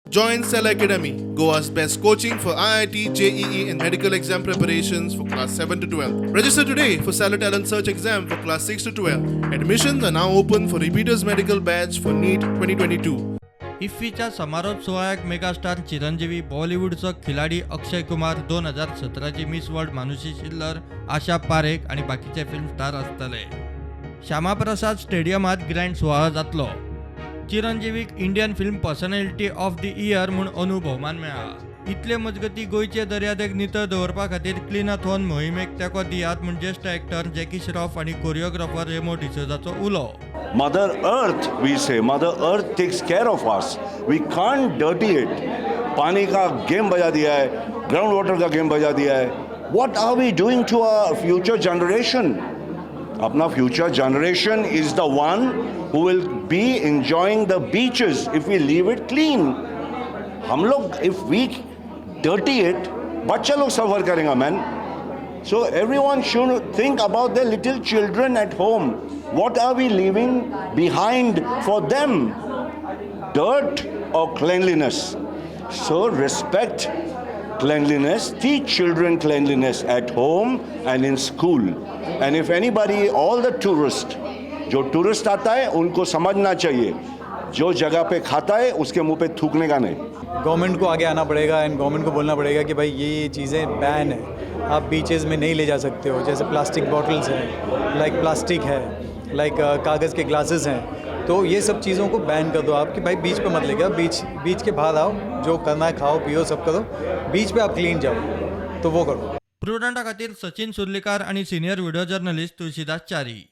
Join Cell Academy, Goa's best coaching for IIT, JEE, and medical exam preparations for class 7 to 12. Register today for Stellar Talent Search exam for class 6 to 12. Admissions are now open for repeaters medical batch for NEET 2022. इफ्फीच्या समारोप सुवाळ्याक megastar Chiranjeevi, बॉलिवूडचो खिलाडी Akshay Kumar, 2017ची miss world मानुषी शिल्लर, आशा पारेख आनी बाकीचे film star आसतले. Shyama Prasad स्टेडियमात grand सुवाळो जातलो. चिरंजीवीक Indian Film Personality of the Year म्हूण अंदू भोवमान मेळ्ळा. इतले मजगती, गोंयचे दर्यादेग नितळ दवरपा खातीर क्लिनाथॉन मोहिमेक तेंको दियात म्हूण ज्येश्ठ एक्टर जॅकी श्रॉफ आनी कोरिओग्राफर रेमो डिसोजाचो उलो. Mother Earth, we say, Mother Earth takes care of us. We can't dirty it. पानी का गेम बजा दिया है, ग्राउंड वाटर का गेम बजा दिया है. What are we doing to our future generation? अपना future generation is the one who will be enjoying the beaches if we leave it clean. Hum log if we dirty it, बच्चा लोग सफर करेंगे, man. So everyone should think about their little children at home. What are we leaving behind for them? Dirt or cleanliness? So respect cleanliness, teach children cleanliness at home and in school. And if anybody, all the tourists, जो tourist आता है, उनको समझना चाहिए, जो जगह pay खाता है, उसके मुंह पे थूकने का नहीं. गवर्नमेंट को आगे आना पड़ेगा एंड गवर्नमेंट को बोलना पड़ेगा कि भाई, ये चीज़ें बैन है, आप बीचेस में नहीं ले जा सकते हो. जैसे प्लास्टिक बॉटल्स हैं, लाइक प्लास्टिक है, लाइक कागज़ के ग्लासेस हैं, तो ये सब चीज़ों को बैन कर दो आप कि भाई, बीच पे मत लेके आओ. बीच बीच के बाहर आओ, जो करना है, खाओ, पियो, सब करो, बीच पे आप क्लीन जाओ, तो वो करो. प्रुडंटा खातीर सचिन सुर्लीकार आनी senior video journalist Tulsidas Chari.